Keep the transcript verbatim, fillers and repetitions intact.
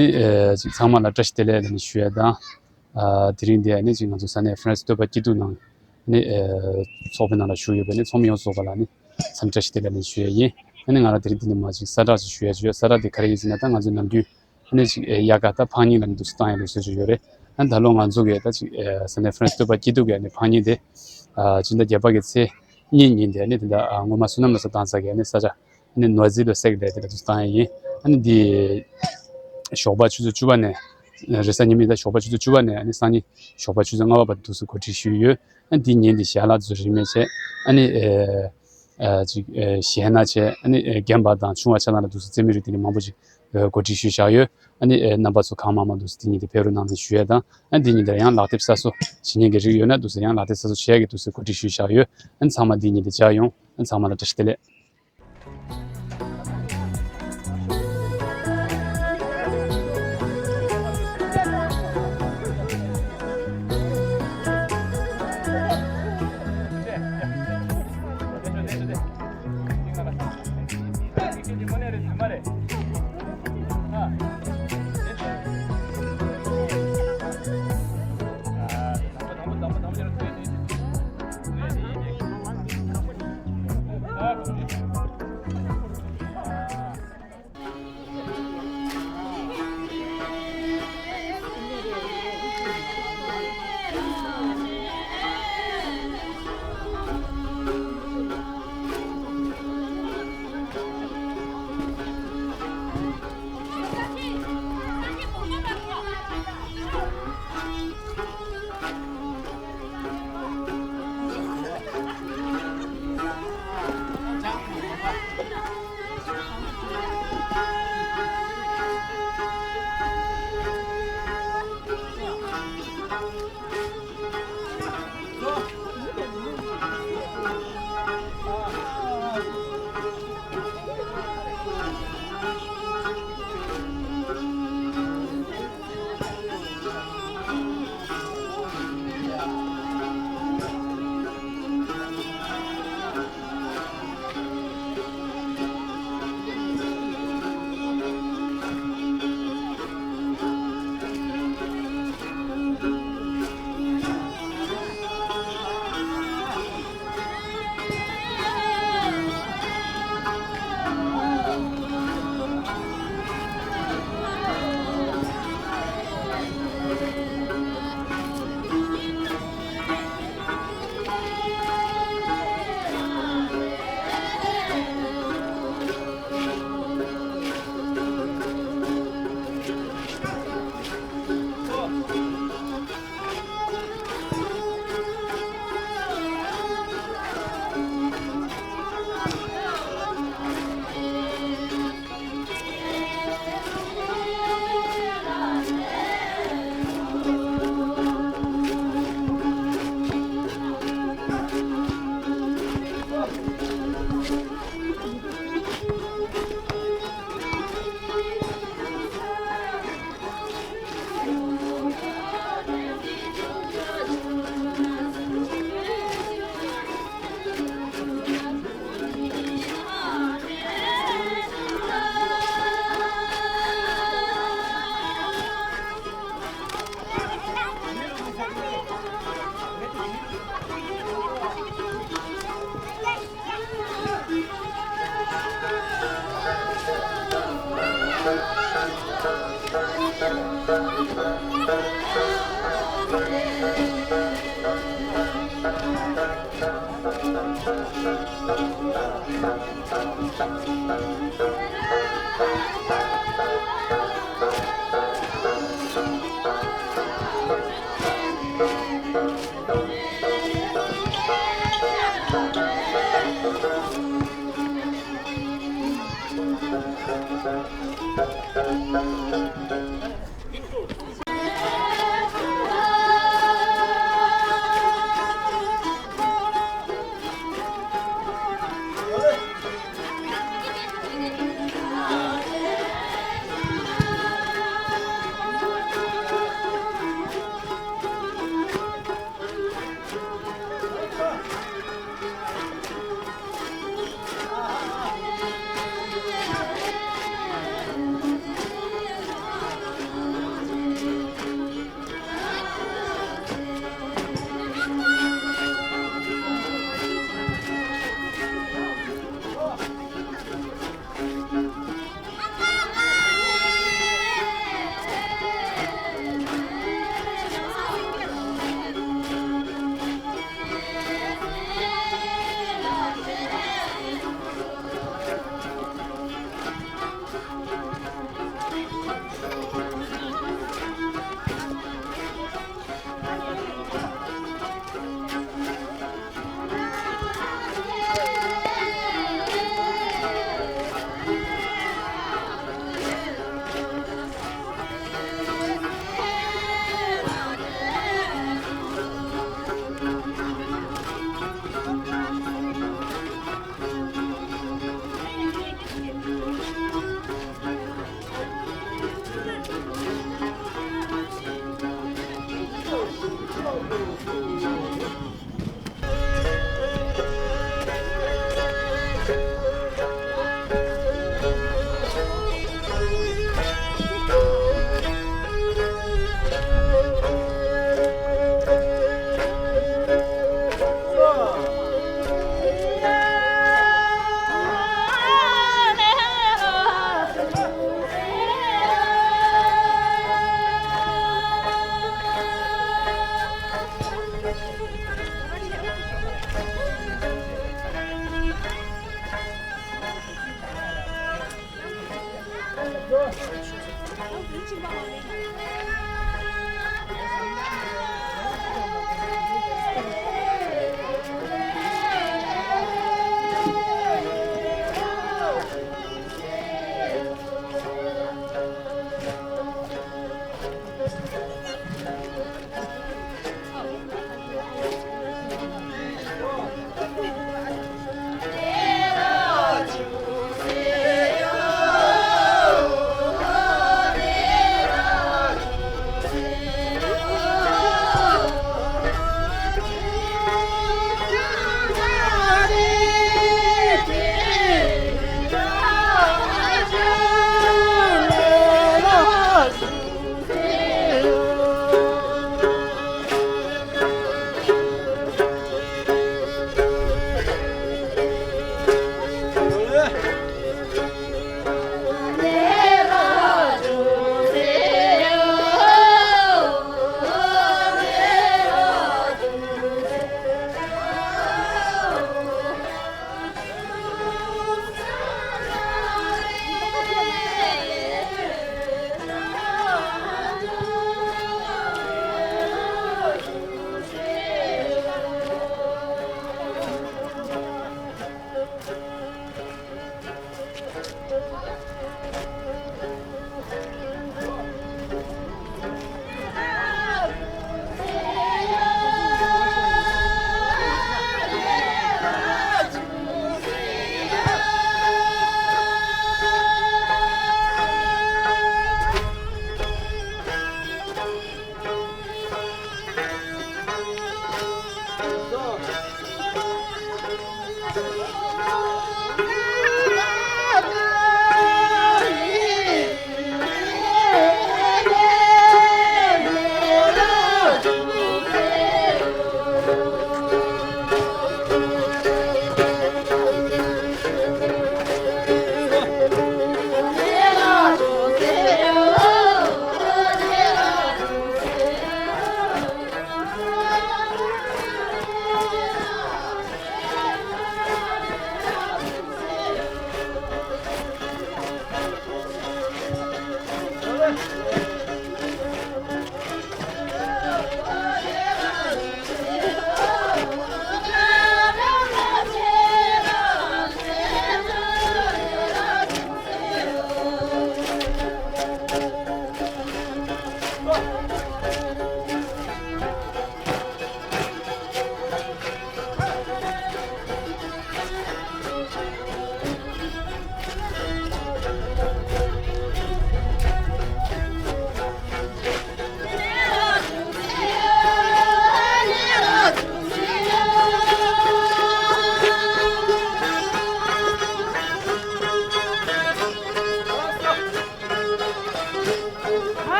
ཨ་ནི་ཨ་ཅིག་ཚང་མ་ལ་བཀྲ་ཤིས་བདེ་ལེགས་ལབ་ནས་ཞུ་ཡ་དང་། ཨ་དེ་རིང་འདི་ཨ་ནི་ཅིག་ང་ཚོ་ས་གནས་ཧྥ་རན་སི་སྟོད་པ་སྐྱིད་སྡུག་ནང་ཨ་ནི་ཨ་ཚོགས་པའི་ནང་ལ་ཞུགས་ཡོད་པའི་ཨ་ནི་ཚོགས་མི་ཡོངས་སུ་རྫོགས་པ་ལ་ཨ་ནི་འཚམས་འདྲི་བཀྲ་ཤིས་བདེ་ལེགས་ལབ་ནས་ཞུ་ཡ་ཡིན། ཨ་ནི་ང་རང་དེ་རིང་འདི་ནས་མར་ཅིག་གསལ་བསྒྲགས་ཅིག་ཞུ་ཡ་ཅིག་ཡོད། གསལ་བསྒྲགས་འདི་ག་རེ་ཡིན་ཟེར་ན། ད་ང་ཚོ་ནམ་རྒྱུན་ཨ་ནི་ཅིག་ཨ་དབྱར་ཁ་ད་ཕངས་སྙིགས་ལབ་ནས་འདུག་སེ་བཏང་ཡ་ལུགས་སྲོལ་ཅིག་ཡོད་རེད། ཨ་ནི་ད་ལོ་ང་ཚོ་གིས་ད་ཅིག་ཨ་ས་གནས་ཧྥ་རན་སི་སྟོད་པ་སྐྱིད་སྡུག་གི་ཨ་ནི་ཕངས་སྙིགས་དེ་ཨ་སྤྱི་ཟླ་བརྒྱད་པ་གི་ཚེས་གཉིས་ཉིན་དེ་ཨ་ནི་དེ་འདྲ་ཨ་སྔོན་མ་བསོད་ནམས་ལ་སོགས་བཏང་ས་གི་ཨ་ནི་ས་ཆ་ཨ་ནི་ནོར་རྫས་ལ་བསྲེགས་ཏེ་དེ་འདྲ་འདུག་སེ་བཏང་ཡ་ཡིན། ཨ་ནི་འདི་ཞོགས་པ་ཆུ་ཚོད་བཅུ་པ་ནས་རེས་གཟའ་ཉི་མ་ད་ཞོགས་པ་ཆུ་ཚོད་བཅུ་པ་ནས་ཨ་ནི་སང་ཉིན་ཞོགས་པ་ཆུ་ཚོད་ལྔ་པ་བར་དུ་འདུག་སེ་གོ་སྒྲིག་ཞུས་ཡོད། ཨ་ནི་འདི་ཉིན་འདི་ཞལ་ལག་དེ་ཚོ་རིན་མེད་བྱས། ཨ་ནི་ཨ་ཨ་ཅིག་ཨ་གཞས་སྣ་བྱས། ཨ་ནི་ཨ་རྒན་པ་དང་ཆུང་བ་ཆ་ཚང་ལ་འདུག་སེ་རྩེད་མོ་རིགས་དེ་འདྲ་མང་པོ་ཅིག་ཨ་གོ་སྒྲིག་ཞུས་བཞག་ཡོད། ཨ་ནི་ཨ་རྣམ་པ་ཚོ་གང་མང་མང་འདུག་སེ་འདི་ཉིན་དེ་ཕེབས་རོགས་གནང་ཟེར་ཞུ་ཡ་དང་། ཨ་ནི་འདི་ཉིན་དེར་ཡང་ལག་དེབ་གསར་བཟོ་བྱེད་མཁན་གྱི་རིགས་ཡོད་ན་འདུག་སེ་ཡང་ལག་དེབ་གསར་བཟོ་བྱེད་ཡ་གི་འདུག་སེ་གོ་སྒྲིག་ཞུས་བཞག་ཡོད། ཨ་ནི་ཚང་མ་འདི་ཉིན་དེ་མཇལ་ཡོང་། ཨ་ནི་ཚང་མ་ལ་བཀྲ་ཤིས་བདེ་ལེགས།